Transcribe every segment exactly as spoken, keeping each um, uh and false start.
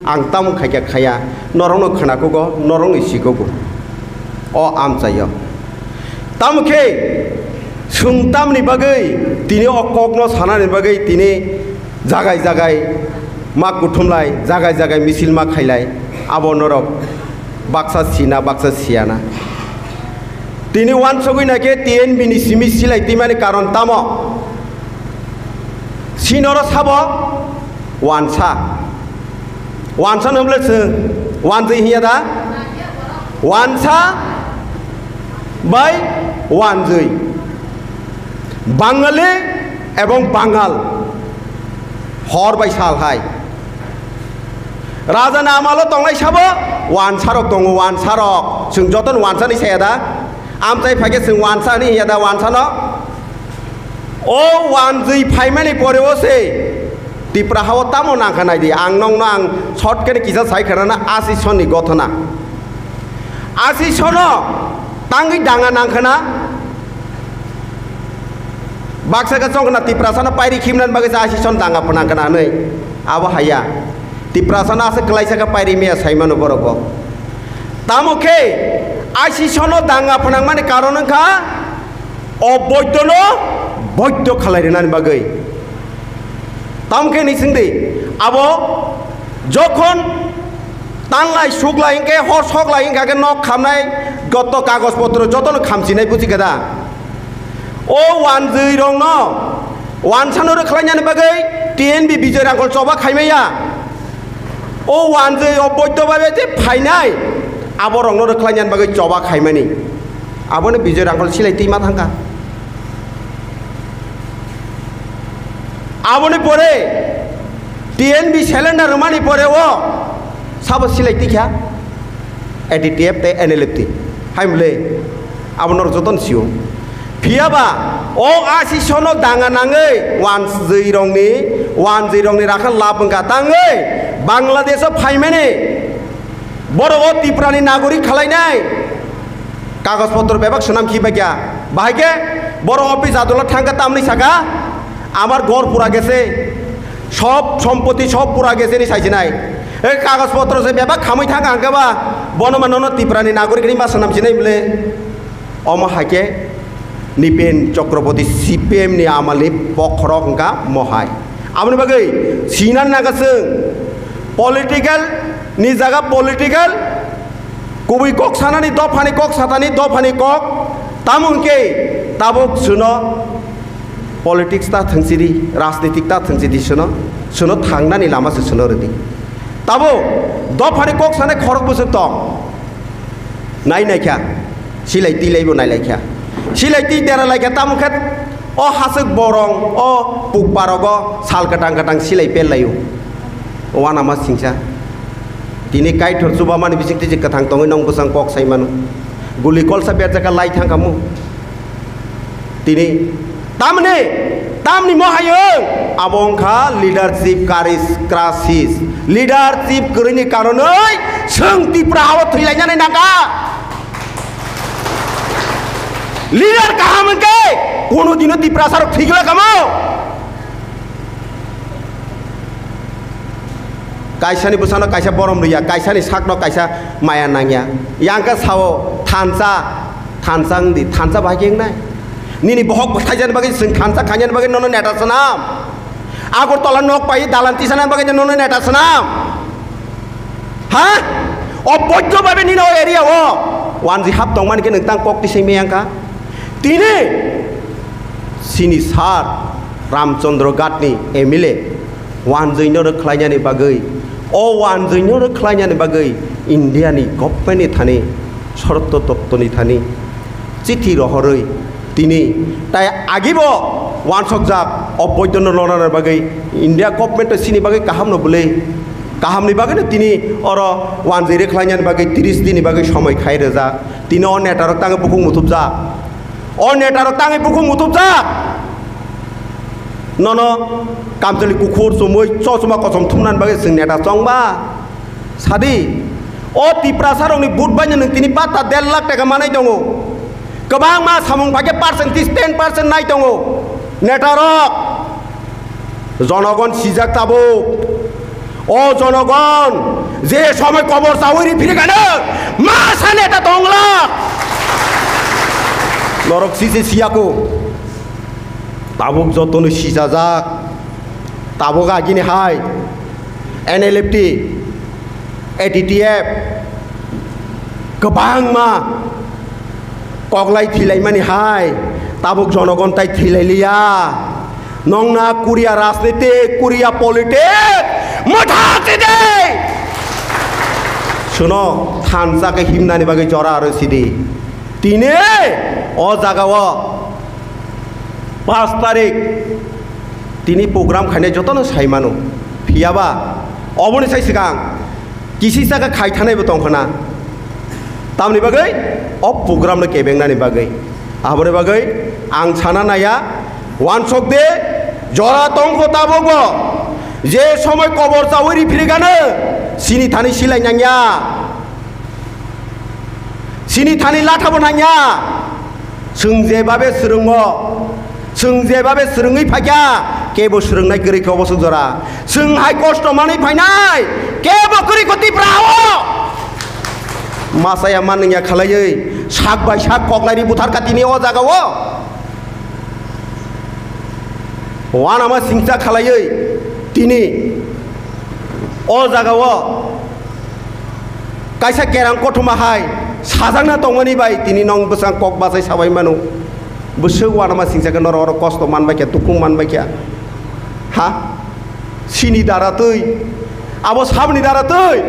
Ang tamo khaikha khaya, norokno khwnakugo, norokno sikugo. O amchaio. Tamo khe, chwng tamni bagwi, tini o kokno sanani bagwi, tini jagai jagai ma kuthumlai, jagai jagai misil ma khailai, abo norok baksa sina, baksa siyana. Tini wansugwi naikhe T N B ni simi silai twimani karon tamo? Sinoro sabo wansa. Wansa no hwnle chwng wanjwi hinya da? Wansa bai wanjwi. Bangali ebong Bangal hor bai sal hai. Raja ni amalo tongnai sabo wansarok tongo, wansarok. Chwng jotono wansa ni saya da? Amchai phaikhe chwng wansa ni hinya da wansano? O wanjwi phaimani pore o se Tipra hao tamo nangkha naidi. Ang nokno ang short khe kisa sai khana na, asi sonni gothona. Asi sono tangwi danga nangkha na. Baksa khe chongkhna Tiprasano pairi khimnani bagwi se asi son danga phnangkha na hwnwi. Abo haya. Tiprasano aswk kwlaisa khe pairi maya saimano borok bo. Tamo khe asi sono danga phnangmani karon wngkha o boidono boido khalai rwnani bagwi. Tamo khe ni singdi, abo jokhon tanglai suklai hwnkhe, hor soklai hwnkha khe nok khamnai gotto kagoj potro jotono khamchinai buji khe da. O wanjwi rokno, wansano rwkhlainani bagwi T N B Bijoy Rangkhol choba khaimaya. O wanjwi o boido bai je phainai, abo rokno rwkhlainani bagwi choba khaimani. Aboni Bijoy Rangkhol silai twi ma thangkha. Aboni pore T N B cylinder rwmani pore o sabo silai tikha A D T F tei N L F T. Hai mle abo norok jotono sio. Phiya ba o asi sono danga nangwi wanjwi rokni, wanjwi rokni rakha lab wngkha tangwi Bangladesh o phaimani. Borok o Tiprani nagorik khalainai kagoj potro bebak swnam khibaikya. Bahai khe borok office adola thangkha tamni saka, "Amar ghor pura gese, sob sompoti sob pura gese," ni saijinai. E kagoj potro se bebak khamwi thangkha hwnkhe ba bono ma nono Tiprani nagorik hinwi ma swnam sinai bwle. Omo hai khe Nipen Chakraborty C P M ni amalni bokhorok wngkha mohai. Aboni bagwi sinan naga chwng political ni jaga political, kubui kok sanani dophani kok satani dophani kok, tamo hwnkhe tabuk chwno politics ta thwngchidi, rajnitik ta thwngchidi chwno, chwno thangnani lama se chwno rwdi. Tabuk dophani kok sanai khorok bwswk tong. Nai naikha, silai twi laibo nai laikha. Silai twi dera laikha, tamo khe o haswk borong, o pukparogo sal kwtang kwtang silai per laio. Uanama singsa. Tini kaithor chubamani bising twi je kwthang tongwi nong bwsang kok sai mano. Guli kolsa berjaka lai thangkhamu. Tini tamni, tamni mohayung abo wngkha leadership crisis, crisis. Leadership kwrwini karonwi chwng Tipra hao thwilainani nangkha. Leader kaham hwnkhe kono dino Tiprasarok thwigwla kamo. Kaisani bwsano kaisa borom rwya, kaisani sakno kaisa maya nangya. Yang khe sao, "Thansa, thansa wng di, thansa bahai khe wngnai? Nini bohok bwthaijani bagwi chwng thansa khainani bagwi nono neta swnam? Agartala nok pai dalan tisanani bagwi nono neta swnam? Ha? O boido babe nini o area o wanji hap tongmani khe nwng tang kok tisai maya wngkha?" Tini sini sir Ramchandra Ghatni M L A wanjwino rwkhlainani bagwi, o wanjwino rwkhlainani bagwi Indiani governmentni thani, Sharotto Tottoni thani chithi rohorwi tini tai agibo wansokjak o boidono lorana bagwi India government sini bagwi kahamno bwlwi, kahamni bagwino tini oro wanjwi rwkhlainani bagwi tris dinni bagwi somoi khai rwjak. Tini o netarok tangwi bukhuk muthubjak. O netarok tangwi bukhuk muthubjak. Nono kamchwlwi kukhur chumui chochuma kosom thumnani bagwi chwng neta chongba? Sadi, o Tiprasarokni vote baino nwng tini pata der lakh taka manai tongo. Kwbangma samung phai khe percentage ten percent nai tongo. Netarok, jonogon sijak tabuk. O jonogon, je somoi kobor chawi ri phirikano, masa neta tongla. Norok sise siyako. Tabuk jotono sisajak. Tabuk agini hai. N L F T, A T T F, kwbangma koklai thilaimani hai, tabuk jonogon tai thilai liya. Nongna Korea rajniti, Korea politic, mwtha sidi. Suno, thansa khe himnani bagwi jora aro sidi. Tini o jagao pash tarik tini program khainai jotono sai mano. Phiyaba oboni sai swkang kisi saka khai thanai bo tong khna. Tamni bagwi o program no kebengnani bagwi. Aboni bagwi ang sana naya, wansok de, jora tong kho tabuk bo. Je somoi kobor chawi ri phirikano, sini thani silai nangya. Sini thani latha bo nangya. Chwng je babe swrwngo, chwng je babe swrwngwi phaikha, kebo swrwngnai kwrwi khe obo swk jora. Chwng hai kosto manwi phainai, kebo kwrwi kho Tipra o. Masaya man nungya khalaiwi, sak bai sak koklai ri buthar kha tini o jaga o. Wanama singcha khalaiwi tini o jaga o kaisa kerang kothoma hai sajakna tongmani bai tini nong bwsang kok bachai sabai mano. Bwswk wanama singcha khe norok oro kosto man bai kha, dukung man bai kha. Ha? Sini dara twi, abo saboni dara twi.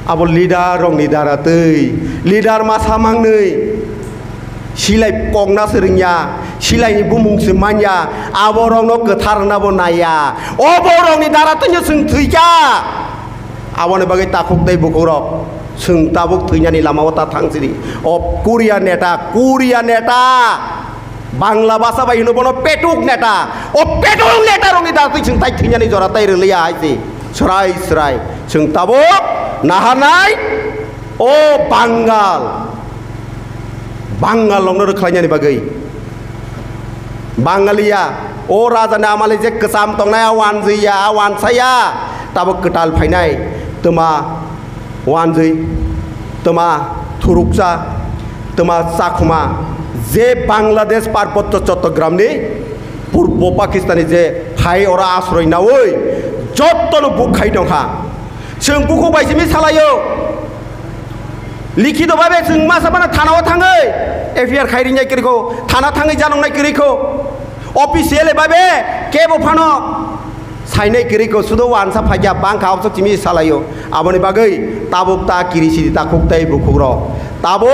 Abo leader rokni dara twi, leader masa mangnwi silai kokna se rwngya, silaini bumung se manya, abo rokno kwthar rwna bo naiya. O borokni dara twino chwng thwikha. Aboni bagwi takhuk tei bukhuk rok chwng tabuk thwinani lamao ta thang sidi. O Korea neta, Korea neta. Bangla bhasha bai hino bono petuk neta. O petuk neta rokni dara twi chwng tai thwinani jora tai rwliya hai se. Srai srai. Chwng tabuk naharnai o Bangal. Bangal rokno rwkhlainani bagwi. Bangaliya o raja ni amale je kwcham tongnai a wanjwiya, a wansaya. Tabuk kwtal phainai. Twma wanjwi, twma thuruksa, twma chakhuma, je Bangladesh Parbotto Chottogramni Purbo Pakistani je hai oro asroi naui jottono buk khai tongkha. Chwng bukhuk bai simi salaio. Likhito babe chwng masa phano thanao thangwi F I R khai ringjai kwrwikho, thana thangwi janoknai kwrwikho. Official babe kebo phano sainai kwrwikho, sudo wansa phaikha bangkha obwswk simi salaio. Aboni bagwi tabuk ta kiri sidi takhuk tei bukhukrok. Tabuk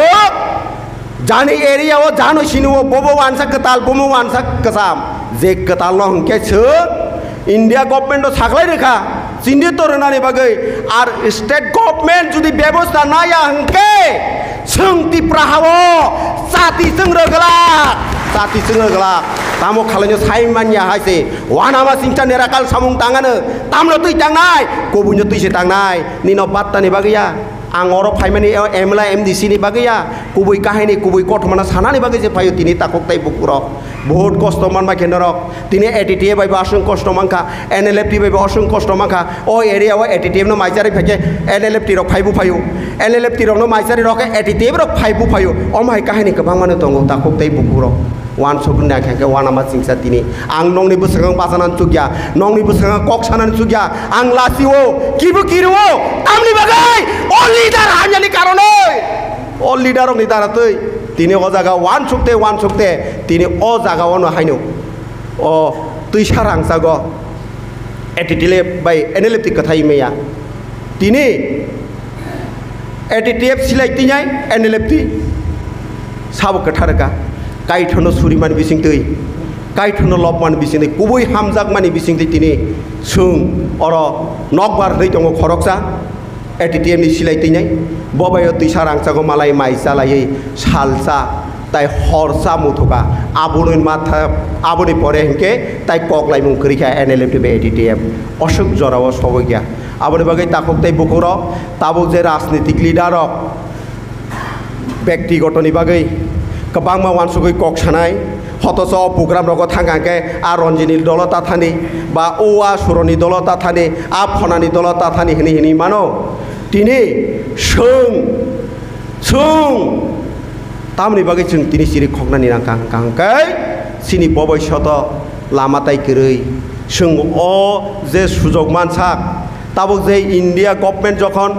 jani area o jano sini o bobo wansa kwtal, bomo wansa kwcham. Je kwtal no hwnkhe chwng India government o saklai rwkha. Chini to rwnani bagwi ar state government jodi bebosta naya hwnkhe chwng Tipra hao chati chwng rwglak, chati chwng rwglak. Tamo khalaino sai manya hai se wanama singcha nerakal samung tangano tamno twi tangnai, kubuino twi se tangnai, nino battani bagwi ya. Ang oro phaimani o M L A M D C ni bagwi ya, kubui kahini, kubui kothomano sanani bagwi se phaio tini takhuk tei bukurok. Bahut kosto manbai khe norok. Tini A T T F bai bo aswk kosto mankha, N L F T bai bo aswk kosto mankha. O area o A T T F no maicharwi phaikhe N L F T rok phaibu phaio. N L F T rok no maicharwi rok khe A T T F rok phaibu phaio. Omo hai kahini kwbangmano tongo takhuk tei bukurok. Wansukna khe khe wanama chingsa tini. Ang nokni bwskango bachana chukya, nokni bwskango kok sanani chukya. Ang lasio, kibu kirio, tamni bagwi o leader hamyani karonwi. O leader rokni dara twi tini o jaga wansukte wansukte tini o jaga ono haino o twisa rangsago A T T F bai N L F T kwthai maya. Tini A T T F silai twi nai N L F T sabo kwthar ka. Kaithono suri mani bising twi, kaithono lop mani bising twi, kubui hamjak mani bising twi tini chwng oro nokbar hwnwi tongo khoroksa. A T T F ni silai twi nai, bo bai o twisa rangchago malai mai chalaiwi salsa tai horsa muthuka, aboni matha, aboni pore hinkhe tai kok laimung kwrwi kha N L F T bai A T T F. Oswk jorao soboikya. Aboni bagwi takhuk tei bukhuk rok tabuk je rajnitik leader rok bektigotoni bagwi Kwbangma wansugwi kok sanai, hotoso o program rogo thangkha hwnkhe a Ranjini dolo ta thani, ba o a Suroni dolo ta thani, a Phonani dolo ta thani hwnwi hwnwi mano. Tini chwng, chwng tamni bagwi chwng tini chiri khoknani nangkha hwnkha hwnkhe chini boboi soto lama tai kwrwi chwng o je sujok mansak, tabuk je India government jokhon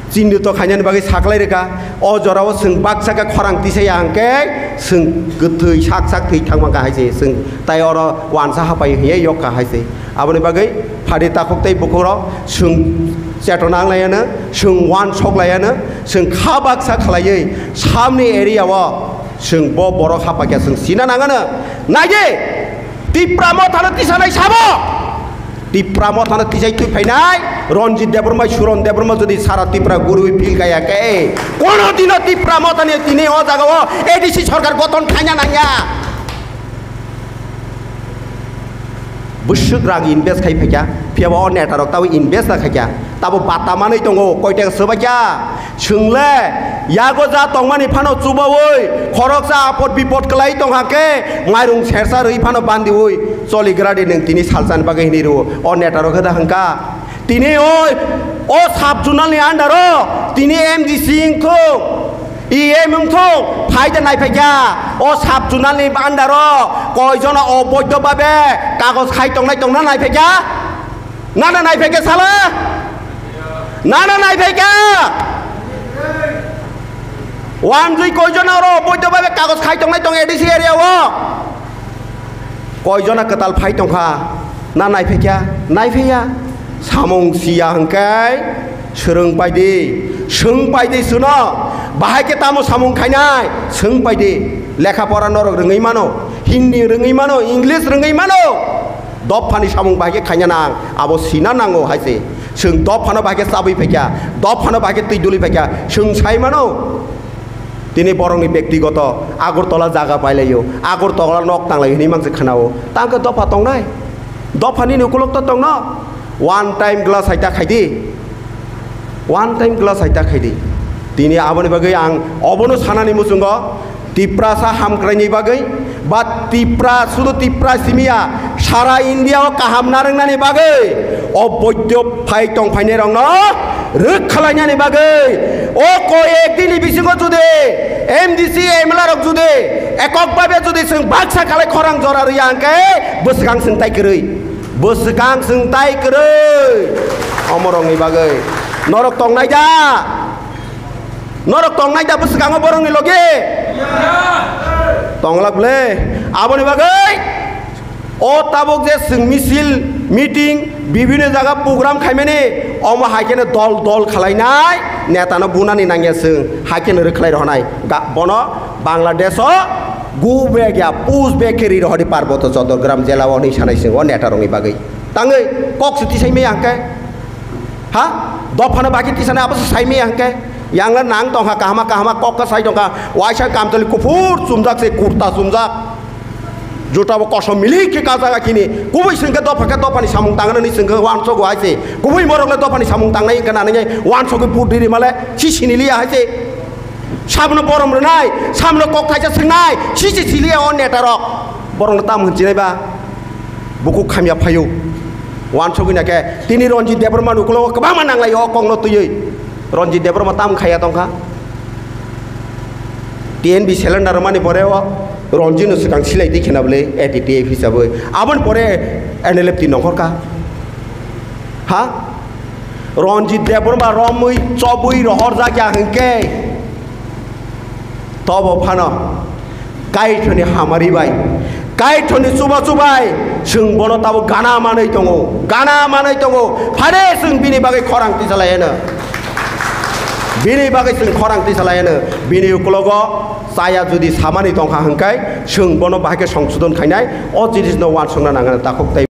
chinto khainani bagwi saklai rwkha. O jorao chwng baksa khe khorang tisaya hwnkhe chwng kwthwi sak sak thwi thangma kha hai se chwng tai oro wansa hapai hwnwi yok kha hai se. Aboni bagwi phadi takhuk tei bukhuk rok chwng chetona anglaiano, chwng wansok laiano, chwng kha baksa khlaiwi samni area o chwng bo borok hapai kha chwng sina nangano. Naidi, Tipra mothano tisanai sabo? Tipra mothano tisai twi phainai Ranjit Debbarma, Suron Debbarma jodi sara Tipra gurui phil kaya khe, kono dino Tipra mothani tini o jaga o A D C sarkar goton khaina nangya. Bwswk rang invest khai phaikya, phiyaba o neta rok tabo invest da khaikya, tabo bata manwi tongo, koi taka swbaikya? Chwngle yago ja tongmani phano chubaui, khoroksa apot bipot kwlai tongkha khe, mairung sersa rwi phano bandiui choligra di nwng tini salsani bagwi hinwi rwo. O neta rok da hwnkha tini oi, o sub zonal ni under o tini M D C wngthung, E M wngthung, phai da naiphaikya o sub zonal ni under o koi jona oboidho babe kagoj khai tongnai tongna naiphaikya? Nana naiphaikya sala? Nana naiphaikya? Wanjui koijona oro oboidho babe kagoj khai tongnai tong A D C area o? Koijona kwtal phai tongkha? Na naiphaikya? Naiphaikya. Samung siya hwnkhe swrwng paidi, swng paidi swno. Bahai khe tamo samung khainai? Swng paidi. Lekha pora norok rwngwi mano, Hindi rwngwi mano, English rwngwi mano. Dophani samung bahai khe khaina nang, abo sina nango hai se. Chwng dophano bahai khe chabwi phaikya, dophano bahai khe twi duli phaikya, chwng sai mano. Tini borokni bektigoto Agartala jaga pailaio, Agartala nok tanglaio hinwi mangse khwnao. Tangkhe dopha tongnai? Dophani ni ukulok to tongno? One time glass hai ta khaidi. One time glass hai ta khaidi. Tini aboni bagwi ang obono sanani muchungo, Tiprasa hamkraini bagwi, ba Tipra, sudu Tipra simiya, sara India o kaham narwknani bagwi, o boidyo phai tong phainai rokno rwk khwlainani bagwi, o koi ek dini bisingo judi M D C M L A rok judi ekok babe judi chwng baksa khalai khorang jora rwya hwnkhe bwswkang chwng tai kwrwi. Bwswkang chwng tai kwrwi omorokni bagwi. Norok tongnai da? Norok tongnai da bwswkango borokni logi? Tonglak bwle. Aboni bagwi o tabuk je chwng misil, meeting, bibhinno jaga program khaimani, omo hai kheno dol dol khwlainai, netano bunani nangya chwng, hai kheno rwkhlai rohonai. Ga-, bono Bangladesh o go back ya, push back khe ri rohordi Parboto Chodorgram jela o hinwi sanai chwng o neta rokni bagwi. Tangwi kok se tisai maya hwnkhe? Ha? Dophano bagwi tisanai abo se sai maya hwnkhe? Yang le nang tongkha kahama kahama kok khe sai tongkha. Waisa kamchwlwi kuphur chumjak se kurta chumjak. Juta bo kosom milik khe kajak kini. Kubui chwng khe dopha khe dophani samung tangnani chwng khe wansok wai se. Kubui morok le dophani samung tangnai hwnkhe nanai wansok khe pudri rimale si siniliya hai se. Sabono borom rwnai, sabono kok thaisa swngnai, sisi siliya o neta rok. Borokno tamo hwnsinai ba? Bukhuk khamya phaio. Wansugwi na khe tini Ranjit Debbarma ni ukulogo kwbangma nanglai o kokno twiwi. Ranjit Debbarma tamo khaiya tongkha? T N B cylinder rwmani pore o Ranjit no swkang silai twi khena bwle A T T F hisabwi. Aboni pore N L F T nongkhorkha. Ha? Ranjit Debbarma romwi chobwi rohorjak ya hwnkhe, tobo phano Kaitorni hamari bai, Kaitorni chubachu bai chwng bono tabuk gana manwi tongo, gana manwi tongo. Phare chwng bini bagwi khorang tisalai hwno, bini bagwi chwng khorang tisalai hwno. Bini ukulogo chaya judi samani tongkha hwnkhe, chwng bono bahai khe songsodon khainai, o jinisno uansukna nangani takhuk tei.